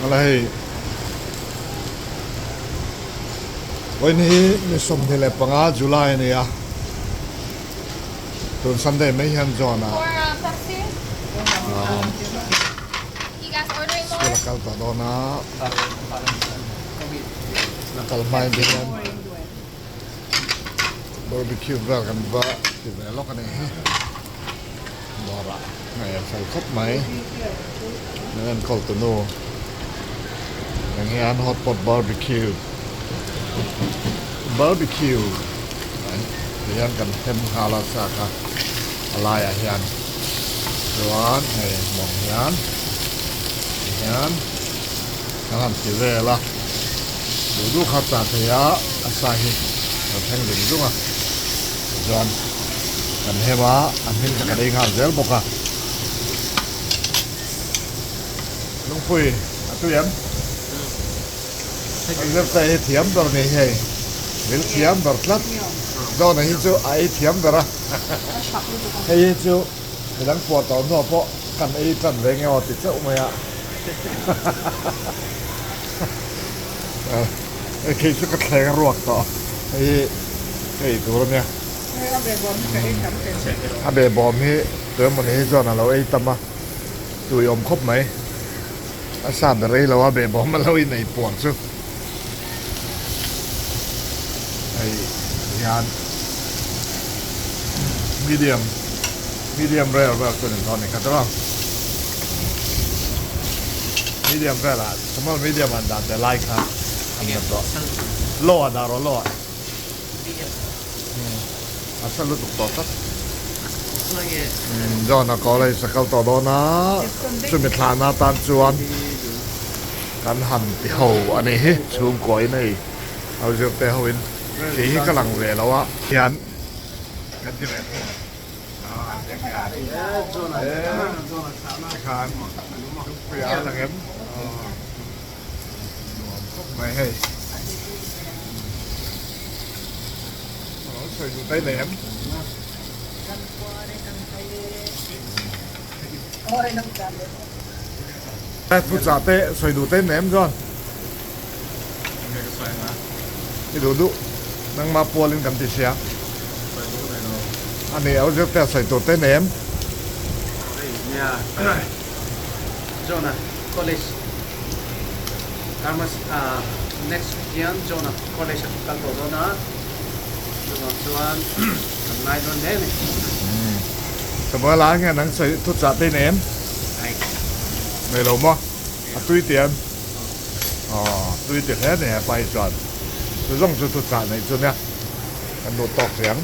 Ala hei vawiin hi ni 25 July a ni a tun Sunday mai hian John a school a kal tawh dawn a kal hmain te hian barbecue vel kan va ti ve lawk a nih hi. Dawrah hei a fel khawp mai min enkawl tu nu eng hian hot pot barbecue barbecue ti hian kan hem nghal a sa kha a laiah hian chuan hei mawng hian ti hian kan han ti vel a duh duh kha chah thei a a sa hi a thleng zung zung a tichuan kan hem a a hming kha kan ei nghal zel bawk a lungpui a tui em an zir te hi thiam ber ni hei vil thiam ber tlat zawna hi chu a ei thiam ber a hei hi chu midang puah tawh hnuah pawh kan ei tan ve nge aw ti chauh mai a. Hei khi chu ka thleng a ruak tawh hei hi ka ei tur ania a behbawm hi tuemaw ni hi chuan a lo ei tam a tui awm khawp mai a sa ber ei lo a behbawm a lo inei puar chu hei hian medium medium rare vel chu a ni tawh a ni kha chu medium velah small medium an dah te lai kha an dah tawh low ah dah rawh low ah a sa lutuk tawh tlat John a college a kal tawh dawn a chumi thlahna atan chuan kan han ti ho a nih hi chhungkaw in hei ho zirte ho in kei hi ka lang ve lo a hian kan ti ve thung Tikhan lungpui a lang em? Nuam khawp mai hei. Alo sawi duh tai nei em? Thu chah te sawi duh tai nei em chuan? I duh duh nangmah pualin kan ti sia. A ni au zir te a sawi tur te nei em? Nia John a college Karmas next week hian John a college a kal tawh dawn a chuvang chuan kan ngai dawn hle a ni. Samuel a nge nang sawi thu chah te nei em? Nei lo maw? A tui ti em? Aw tui ti hle a ni hepa hi chuan chu zawng chu thuchah neih chu nia kan duh tawk riang.